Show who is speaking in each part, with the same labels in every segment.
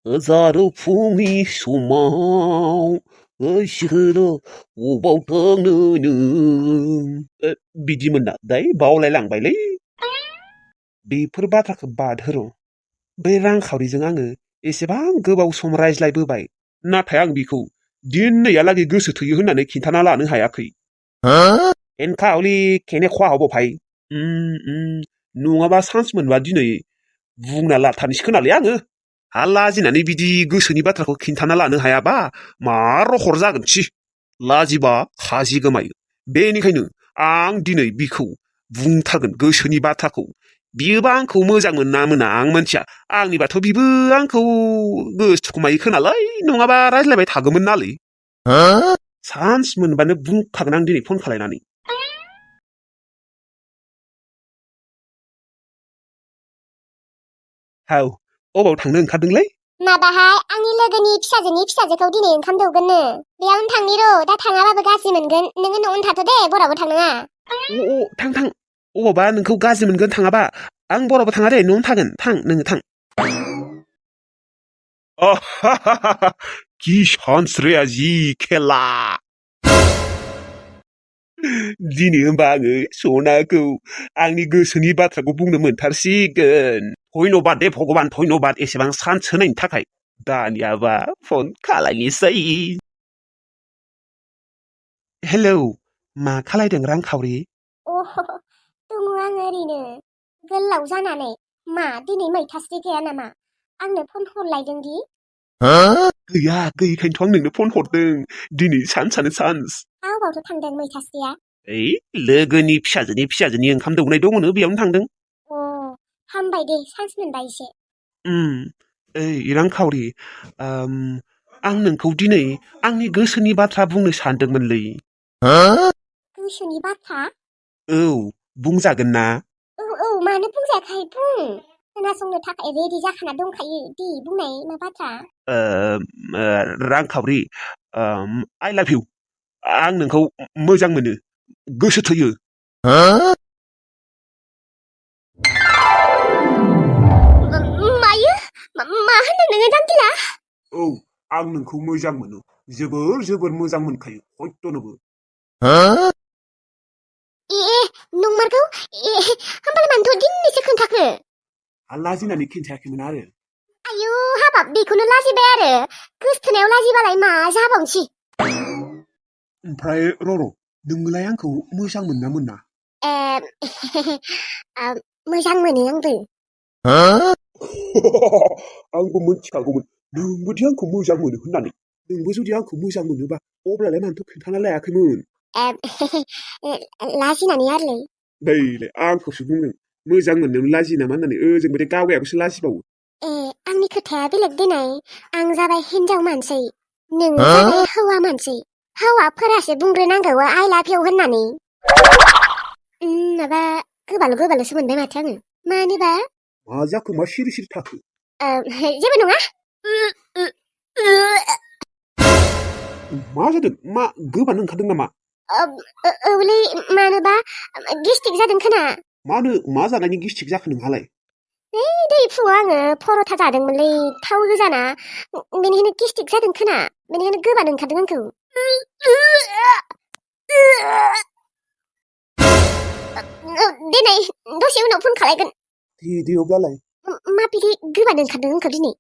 Speaker 1: हजारों फुंनि समाव गोसोनो अबाव थांनो नों बिदिमोन ना दाय बावलायलांबायलै बेफोर बाथ्राखौ बादहोर' बै रांखावरिजों आङो एसेबां गोबाव सम रायज्लायबोबाय नाथाय आं बिखौ दिनैहालागै गोसो थोयो होननानै खिन्थाना लानो हायाखै एनखावलि खेने खवाहावबावफाय नङाबा चान्स मोनबा दिनै बुंना लाथारनोसै खोनालै आङो हा लाजिनानै बिदि गोसोनि बाथ्राखौ खिन्थाना लानो हायाबा मा रखर जागोन थि लाजिबा खाजि गोमायो बेनिखायनो आं दिनै बिखौ बुंथारगोन गोसोनि बाथ्राखौ बियोबा आंखौ मोजां मोना मोना आं मोनथिया आंनिबाथ' बिबो आंखौ गोसोखोमायो खोनालै नङाबा रायज्लायबाय थागौमोन नालै चान्स मोनबानो बुंखागोन आं दिनै फन खालायनानै हाव अबाव थांनो ओंखारदोंलै
Speaker 2: माबाहाय आंनि लोगोनि फिसाजोनि फिसाजोखौ दिनै ओंखाम दौगोननो बेयावनो थांनि र' दा थाङाबाबो गाज्रि मोनगोन नोङो न'आवनो थाथ' दे बरावबो थांनाङा
Speaker 1: थां थां अबावबा नोंखौ गाज्रि मोनगोन थाङाबा आं बरावबो थाङा दे न'आवनो थागोन थां नोङो थां कि सान्स रे आजि खेला दिनै होमबा आङो सनाखौ आंनि गोसोनि बाथ्राखौ बुंनो मोनथारसिगोन धन्यबाद दे भगबान धन्यबाद एसेबां चान्स होनायनि थाखाय दानियाबा फन खालायनोसै हेलौ मा खालायदों रांखावरि
Speaker 2: दङ आङो ओरैनो गोलाव जानानै मा दिनै मैथास्रि गैया नामा आंनो फन हरलायदों दि
Speaker 1: गैया गैयिखायनोथ' आं नोंनो फन हरदों दिनै सान्सआनो सान्स
Speaker 2: अबावथ' थांदों मैथास्रिया
Speaker 1: ओइ लोगोनि फिसाजोनि ओंखाम दौनाय दङनो बेयावनो थांदों
Speaker 2: हामबाय दे चान्स मोनबाय एसे
Speaker 1: ओइ रांखावरि आं नोंखौ दिनै आंनि गोसोनि बाथ्रा बुंनो सानदोंमोनलै
Speaker 2: गोसोनि बाथ्रा
Speaker 1: औ बुंजागोन ना
Speaker 2: औ मानो बुंजायाखै बुं खोनासंनो थाखाय रेडि जाखाना दंखायो दे बुंनाय मा बाथ्रा
Speaker 1: रांखावरि आइ लाभ इउ आं नोंखौ मोजां मोनो गोसो थोयो
Speaker 2: मायो मा होनदों नोङो जांगिला
Speaker 1: औ आं नोंखौ मोजां मोनो जोबोर जोबोर मोजां मोनखायो हयतनोबो
Speaker 2: नंमारगौ होमबालाय मानोथ' दिनैसो खोन्थाखो
Speaker 1: लाजिनानै खिन्थायाखैमोन आरो
Speaker 2: आयु हाबाब बेखौनो लाजिबाय आरो गोसथोनायाव लाजिबालाय मा जाबावनोसै
Speaker 1: ओमफ्राय र' नोंलाय आंखौ मोजां मोनना मोना
Speaker 2: मोजां मोनो आंबो
Speaker 1: आंबो मिथिखागौमोन नोंबोदि आंखौ मोजां मोनो होननानै नोंबो जुदि आंखौ मोजां मोनोबा अब्लालाय मानोथ' खिन्थाना लायाखैमोन
Speaker 2: लाजिनानै आरोलै
Speaker 1: नैलाय आंखौसो बुंदों मोजां मोननायावनो लाजियो नामा होननानै ओजोंबोदि गावगायाबोसो लाजिबावो
Speaker 2: आंनि खोथाया बेलेग दिनै आं जाबाय हिनजाव मानसि नोङो जाबाय हौवा मानसि हौवाफोरासो बुंग्रोनांगौ आइ लाभ इउ होननानै माबा गोबाल'सो मोनबाय माथो आङो मानिबा
Speaker 1: मा जाखो मा सिरि सिरि थाखो
Speaker 2: जेबो नङा
Speaker 1: मा जादों मा गोबानो ओंखारदों नामा
Speaker 2: औलै मानोबा गेस्टिक जादों खोना
Speaker 1: मानो मा जानायनि गेस्टिक जाखो नोंहालाय
Speaker 2: दै फुङाव आङो पर'था जादोंमोनलै थाव गोजाना बेनिखायनो गेस्टिक जादों खोना बेनिखायनो गोबानो ओंखारदों आंखौ दिनै दसे उनाव फन खालायगोन
Speaker 1: दे अब्लालाय
Speaker 2: मा बिदि गोबानो ओंखारदों आंखौ दिनै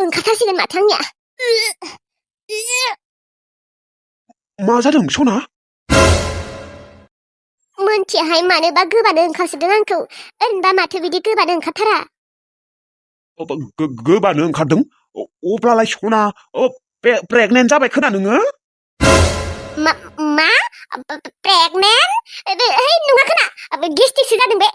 Speaker 2: ओंखारथारसिगोन माथो आंनिया
Speaker 1: मा जादों सना
Speaker 2: मोनथियाहाय मानोबा गोबानो ओंखारसोदों आंखौ ओरैनोबा माथो बिदि गोबानो ओंखारथारा
Speaker 1: गोबानो ओंखारदों अब्लालाय सना प्रेगनेन्ट जाबाय खोना नोङो
Speaker 2: मा प्रेगनेन्ट नङा खोना गेस्टिकसो जादों बे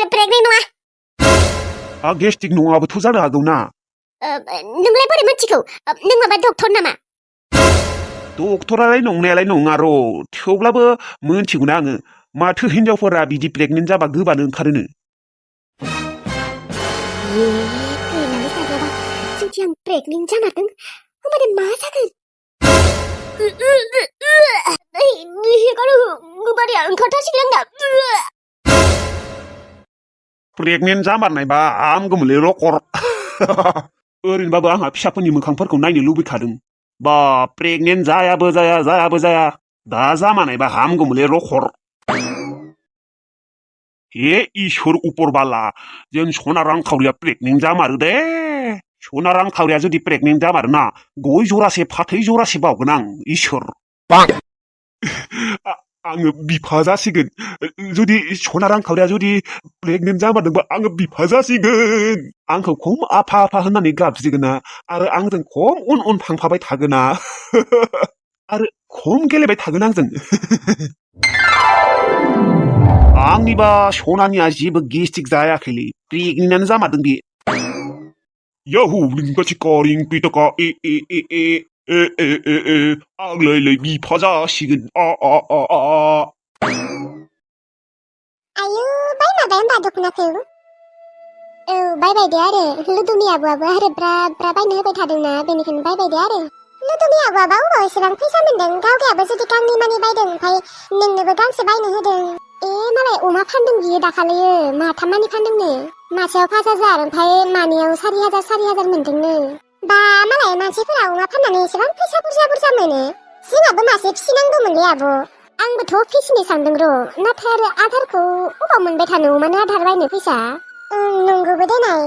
Speaker 2: प्रेगनेन्ट नङा
Speaker 1: गेस्टिक नङाबोथ' जानो हागौ ना
Speaker 2: नोंलाय बोरै मिथिगौ नों माबा डक्टर नामा
Speaker 1: डक्टरालाय नंनायालाय नङा र' थेवब्लाबो मोनथिगौना आङो माथो हिनजावफोरा बिदि प्रेगनेन्ट जाबा गोबानो ओंखारोनो
Speaker 2: गैलालै दानियाबा जुदि आं प्रेगनेन्ट जामारदों होमबालाय मा जागोन गोबारिया ओंखारथारसिगोन आंना
Speaker 1: प्रेगनेन्ट जामारनायबा हामगौमोनलै रकर ओरैनोबाबो आंहा फिसाफोरनि मोखांफोरखौ नायनो लुबैखादों बा प्रेगनेन्ट जायाबो जाया दा जामानायबा हामगौमोनलै रखर हे इसोर उपरबाला जों सना रांखावरिया प्रेगनेन्ट जामारो दे सना रांखावरिया जुदि प्रेगनेन्ट जामारोना गय जरासे फाथै जरासे बावगोन आं इसोर आङो बिफा जासिगोन जुदि सना रांखावरिया जुदि प्रेगनेन्ट जामारदोंबा आङो बिफा जासिगोन आंखौ खम आफा होननानै गाबज्रिगोना आरो आंजों खम उन थांफाबाय थागोना आरो खम गेलेबाय थागोन आंजों आंनिबा सनानिया जेबो गेस्टिक जायाखैलै प्रेगनेन्टआनो जामारदों बे याहु लिंगाचिकारिं पिटका आंलाय बिफा जासिगोन
Speaker 2: आयु बायमारबाय होमबा दख'नाखौ औ बायबाय दे आरो लुदुमि आब'आबो आरो ब्रा बायनो होबाय थादोंना बेनिखायनो बायबाय दे आरो लुदुमि आब'आबा उनाव एसेबां फैसा मोन्दों गावगायाबो जुदि गांनै मानि बायदों ओमफ्राय नोंनोबो गांसे बायनो होदों मालाय अमा फानदों बियो दाखालियो माथाम मानि फानदोंनो मासेयाव 5,000 ओमफ्राय मानैयाव 4,000 मोन्दोंनो बा मालाय मानसिफोरा अमा फाननानै एसेबां फैसा बुरजा मोनो जोंहाबो मासे फिसिनांगौमोनलै आब' आंबोथ' फिसिनो सानदों र' नाथाय आरो आदारखौ अबाव मोनबाय थानो अमानो आदार बायनो फैसा नंगौबो देनाय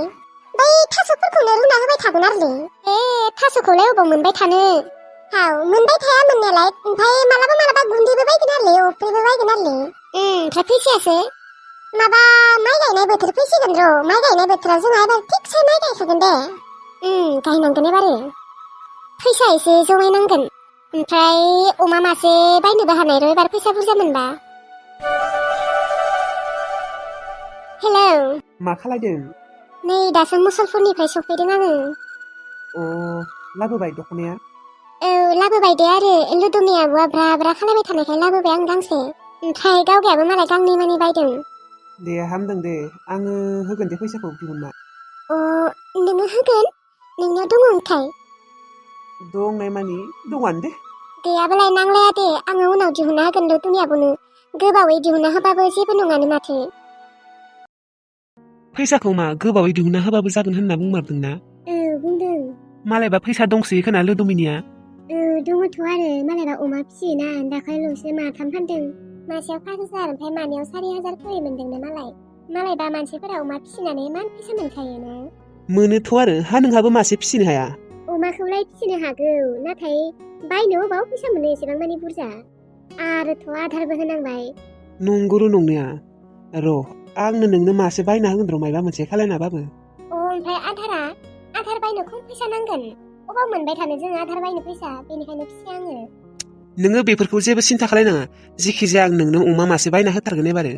Speaker 2: बै थास'फोरखौनो रुना होबाय थागोन आरोलै थास'खौलाय अबाव मोनबाय थानो मोनबाय थाया मोननायालाय ओमफ्राय मालाबा गुन्दैबो बायगोन आरोलै अफ्रिबो बायगोन आरोलै ओमफ्राय फैसायासो माबा माइ गायनाय बोथोर फैसिगोन र' माइ गायनाय बोथोराव जोंहा एबार थिगसे माइ गायखागोन दे गायनांगोन एबारो फैसा एसे जमायनांगोन ओमफ्राय अमा मासे बायनोबो हानाय र' एबार फैसा बुरजा मोनबा हेलौ
Speaker 3: मा खालायदों
Speaker 2: नै दासो मुसलपुरनिफ्राय सफैदों आङो
Speaker 3: लाबोबाय दख'नाया
Speaker 2: औ लाबोबाय दे आरो लुदुमि आब'आ ब्रा खालायबाय थानायखाय लाबोबाय आं गांसे ओमफ्राय गावगायाबो मालाय गांनै मानि बायदं
Speaker 3: दे हामदों दे आङो होगोन दे फैसाखौ दिहुनना
Speaker 2: नोङो होगोन नोंनियाव दङ ओमफ्राय
Speaker 3: दंनाय मानि दङानो दे
Speaker 2: गैयाबालाय नांलाया दे आङो उनाव दिहुनना होगोन लुदुमि आब'नो गोबावै दिहुनना होबाबो जेबो नङानो माथो
Speaker 3: फैसाखौ मा गोबावै दिहुनना होबाबो जागोन होनना बुंमारदोंना
Speaker 2: बुंदों
Speaker 3: मालायबा फैसा दंसोयो खोना लुदुमिनिया
Speaker 2: दङथ' आरो मालायबा अमा फिसियोना दाखालिल'सो माथाम फानदों मासेयाव 5,000 ओमफ्राय मानैयाव 4,000 खरै मोनदोंनो मालायबा मानसिफोरा अमा फिसिनानै मान फैसा मोनखायो ना
Speaker 3: मोनोथ' आरो हा नोंहाबो मासे फिसिनो हाया
Speaker 2: अमाखौलाय फिसिनो हागौ नाथाय बायनो अबाव फैसा मोनो एसेबां मानि बुरजा आरोथ' आदारबो होनांबाय
Speaker 3: नंगौ नंनाया र' आंनो नोंनो मासे बायना होगोन र' मायबा मोनसे खालायनाबाबो
Speaker 2: ओमफ्राय आदार बायनो खम फैसा नांगोन अबाव मोनबाय थानो जों आदार बायनो फैसा बेनिखायनो फिसिया आङो
Speaker 3: नोङो बेफोरखौ जेबो सिन्था खालायनाङा जेखिजाया आं नोंनो अमा मासे बायना होथारगोन एबारो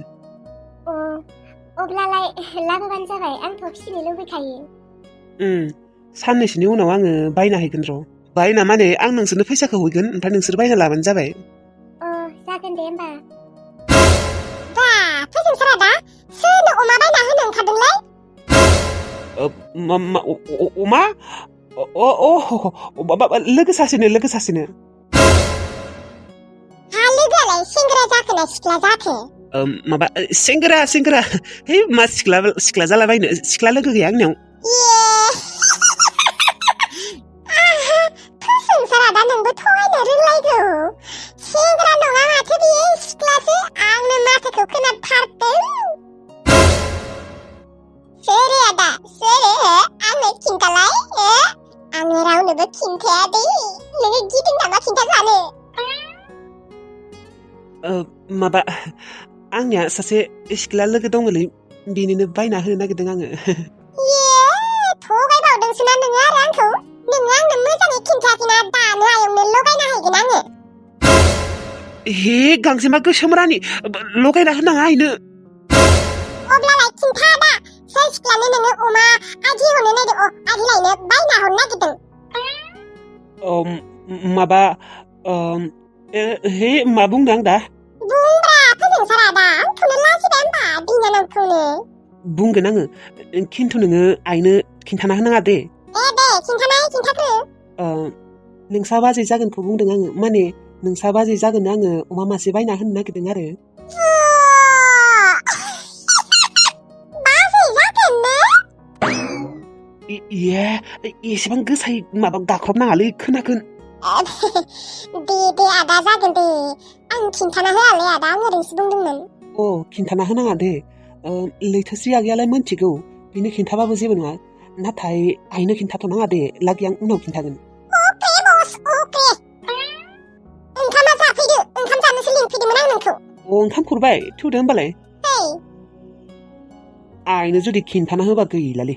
Speaker 2: अब्लालाय लाबोबानो जाबाय आंथ' फिसिनो लुबैखायो
Speaker 3: साननैसोनि उनाव आङो बायना हैगोन र' बायना माने आं नोंसोरनो फैसाखौ हैगोन ओमफ्राय नोंसोर बायना लाबानो जाबाय
Speaker 2: जागोन दे होमबा फोजोंसारा दा सोरनो अमा बायना होनो ओंखारदोंलै
Speaker 3: अमा लोगो सासेनो
Speaker 2: हा लोगोआलाय सेंग्रा जाखो ना सिख्ला जाखो
Speaker 3: माबा सेंग्रा है मा सिख्ला जालाबायनो सिख्ला लोगो गैया आंनियाव
Speaker 2: फोजोंसारा दा नोंबो थगायनो रोंलायगौ सेंग्रा नङा माथो बियो सिख्लासो आंनो माथोखौ खोनाथारदों सोरो आदा सोरो आंनो खिन्थालाय आङो रावनोबो खिन्थाया दे नोङो गिदों नामा खिन्था जानो
Speaker 3: माबा आंनिया सासे सिख्ला लोगो दङलै बेनिनो बायना होनो नागिरदों आङो
Speaker 2: थगायबावदोंसो ना नोङो आरो आंखौ नोङो आंनो मोजाङै खिन्थायाखैना दानो आयंनो लगायना हैगोन आङो
Speaker 3: हे गांजेमा गोसोम रानि लगायना होनाङा आइनो
Speaker 2: अब्लालाय खिन्था दा सोर सिख्लानो नोङो अमा आदि हरनो नागिरदों आदि लायनो बायना हरनो नागिरदों
Speaker 3: माबा हे मा बुंदों आं दा
Speaker 2: बुंब्रा फोजोंसारा दा आंखौनो लाजिबाय होनबा बिनानावखौनो
Speaker 3: बुंगोन आङो खिन्थु नोङो आइनो खिन्थाना होनाङा दे
Speaker 2: दे खिन्थाग्रो
Speaker 3: नोंसा बाजै जागोनखौ बुंदों आङो माने नोंसा बाजै जागोन आङो अमा मासे बायना होनो नागिरदों आरो
Speaker 2: बाजै जागोन ने
Speaker 3: ए एसेबां गोसायै माबा गाख्रबनाङालै खोनागोन
Speaker 2: दे आदा जागोन दे आं खिन्थाना होआलै आदा आं ओरैनोसो बुंदोंमोन
Speaker 3: अ खिन्थाना होनाङा दे लैथोस्रि आगैयालाय मोनथिगौ बिनो खिन्थाबाबो जेबो नङा नाथाय आइनो खिन्थाथ'नाङा दे लागै आं उनाव खिन्थागोन
Speaker 2: अके बस अके ओंखामा जाफैदो ओंखाम जानोसो लिंफैदोंमोन आं नोंखौ
Speaker 3: ओंखाम खुरबाय थौदो होमबालाय
Speaker 2: hey
Speaker 3: आइनो जुदि खिन्थाना होबा गैलालै